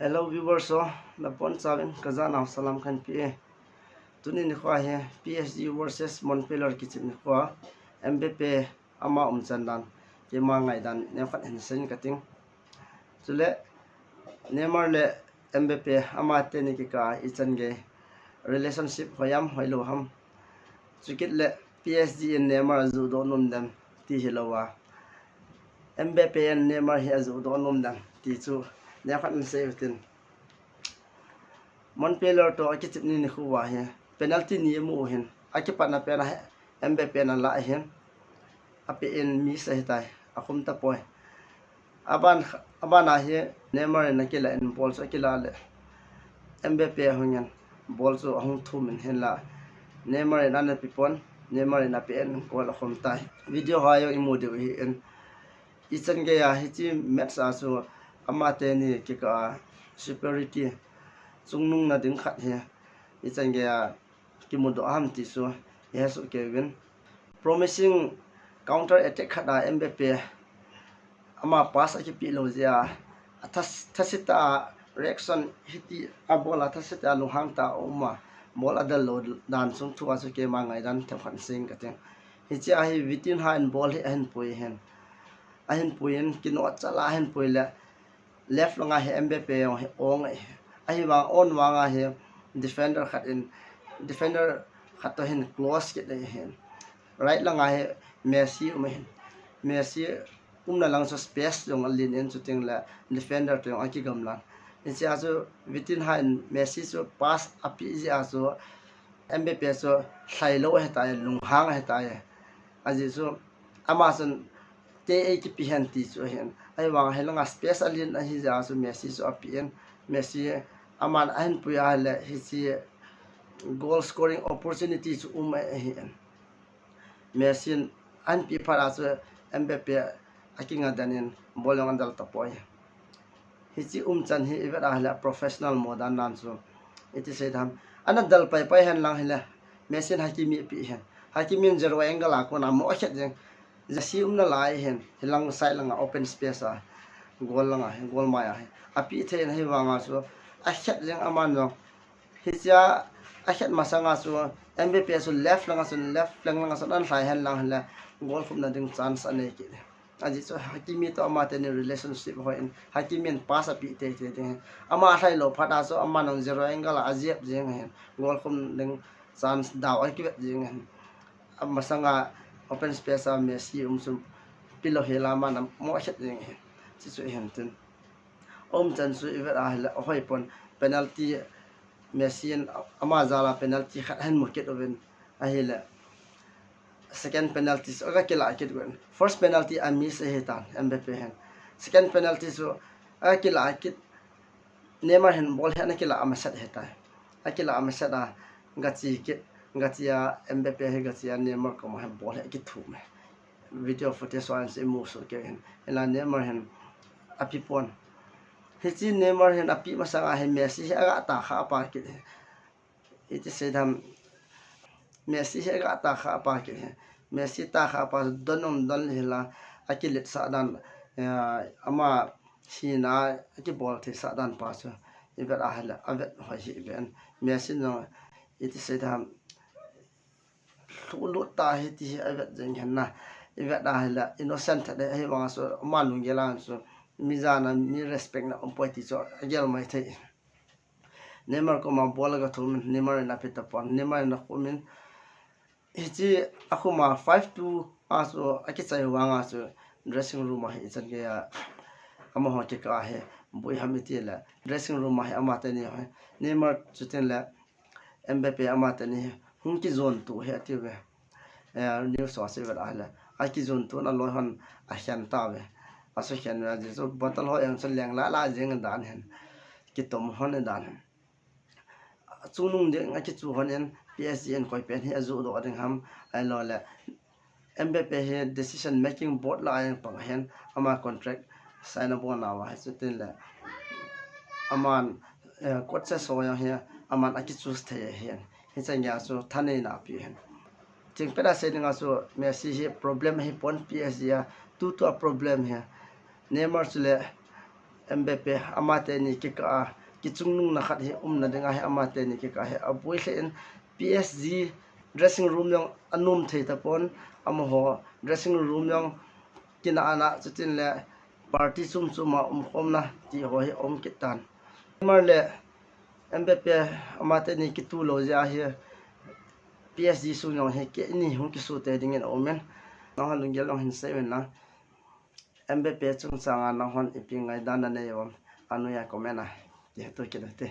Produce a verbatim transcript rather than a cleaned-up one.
Hello viewers ho, nabonchauvin kajanau salam kahin pe e. Tuni nikho hi P S G versus Montpellier kichep nikho, Mbappe ama umchan dan, keima ngaidan neokhat hin seiyin kating. Chule Neymar le Mbappe amateni kikah a ichan gei relationship hoi ham hoilou ham, chukit le P S G in Neymar ajoh doh nom dem ti hilouva, Mbappe in Neymar hi ajoh doh nom dem ti chu neokhat hin seiyu hitin. Montpellier toh akichep ni nikho uva hi penalty ni amu u hin, akipatna pen a hi Mbappe in alah ahin, ape in miss ahitai, akhum tapoi. Aban, aban a hi Neymar in akilah in ball chu akilah le Mbappe ahungin ball chu ahung thum in hinla Neymar in ana pe pon, Neymar in ape in goal akhum tai. Video ho a jong imu diu ahin, ichan gei a hiche match a chu amateni kikah a superiority, chungnungna ding khat hi ichan gei a kimudoh ham ti chu ihesoh kei uvin. Promising counter attack khat a Mbappe ama pass akipeh lou jeh a, athas-, thase tah a reaction hiti a ball a thase tah a lunghang tah a um a, ball adel lou dan chung thu a chu keima ngaidan themkhat seiyin kating. Hiche a hi Vitinha in ball hi ahin pui hin, ahin pui in kinoh chal a ahin pui le left langa hi Mbappe jong hi ong ahi. Ahivang on vanga hi defender khat in, defender khat toh hin close kit ahin. Right langa hi Messi um ahin. Messi umna lang chu space jong alen in, chuteng le defender toh jong akigamlan. Hiche a chu Vitinha in Messi chu pass apeh jeh a chu Mbappe chu lhailou ahitai, lunghang ahitai. Ajeh chu ama chun te ei kipe hen ti chu ahin. Ahivang hilanga space alen ahi jeh a chu Messi chu ape in, Messi aman ahin pui a le hiche goal scoring opportunity chu um ahin. Messi in ahin peh phat a chu Mbappe akingadan in ball jong adel tapoi. Hiche umchan hi ivet a hile professional mo dan nan chu iti sei dam. Ana del pai pai hen lang hile Messi in Hakimi ape hen. Hakimi in zero angle a kona mo akhet jeng. Messi umna lai hin, hilang side langa open space a, goal langa hin, goal mai a hin, ape thei in ahivanga chu akhet jeng aman jong. Hiche a akhet masanga chu Mbappe chu left langa chun, left flank langa chun ana lhai hen lang hile goal khupna ding chance anei kit. Ajeh chu Hakimi toh amateni relationship hoi in, Hakimi in pass apeh teitei ding hin. Ama alhailou phat a chu aman jong zero angle a ajep jeng hin, goal khum ding chance dau akivet jeng hin. Amasanga open space a Messi um chu pilou hela aman amo akhet jeng hin. Chuchu hin tin. Umchan chu ivet a hile ahoi pon, penalty, Messi in ama jal a penalty khat ahin mu kit uvin ahile second penalty chu aga kilah kit uvin. First penalty a miss ahitan Mbappe hin. Second penalty chu aga kilah kit, Neymar hin ball hi ana kilah a masat ahitai. Akilah a masat a gache kit, gache a Mbappe hi gache a Neymar koma hin ball hi akithum e. Video footage ho a hin imu soh kei hin. Hinla Neymar hin ape pon. Hiche Neymar hin ape masanga hi Messi hi aga tah kha apa kit hi. Iti sei dam, Messi hi aga tah kha apa kit hi. Messi tah kha apa don um don le hila akiletsah dan, eh, ama hina akibol theisah dan pa chu ivet a hile avet hoi hi iven. Messi jong iti sei dam, lhulut tah hi ti hi avet jeng hen na. Ivet a hile innocent tah de, ahivang chu ama lunggel a chu mi jana, mi respect na umpoi ti chu agel maithei. Neymar koma ball aga thum in, Neymar in ape tapon, Neymar in akhum in. Hiche akhum a five two a chu akichai vanga chu dressing room a hi ichan gei a amaho kikah a hi boi ham iti le dressing room a hi amateni hi Neymar chuteng le Mbappe amateni hi hung kijon tu hi atiuve. Eh, news ho a chu ivet a hile akijon tun aloi hon akhen tauve. Asukhen ve ajeh chu bottle ho jong chu leng lah lah jeng dan hin, kitom hon dan hin. Chungnung ding akichu hon in P S G in koi pen hi ajoh doh ding ham, ahilou le Mbappe hi decision making board lah a jong pang ahin, ama contract sign abol nauva hi chuteng le aman, eh, coaches ho jong hi aman akichoose thei ahin, hichan gei a chu thaneina ape ahin. Thingpet a sei dinga chu Messi hi problem ahipon, P S G a tutua problem hi. Neymar chule Mbappe, amateni kikah a kichungnungna khat hi umna dinga hi amateni kikah hi aboi lheh in, P S G dressing room jong anom thei tapon, amaho dressing room jong kinahna, chutin le party chom chom a umkhomna ti ho hi aum kit tan. Neymar le Mbappe amateni kitu lou jeh a hi P S G sung jong hi keini hung kisu tei dingin aum in. Nanghon lunggel jong hin sei un lang. Mbappe chungchang a nanghon ipi ngaidan nanei uvem, anoiya comment a kihetto kit ute.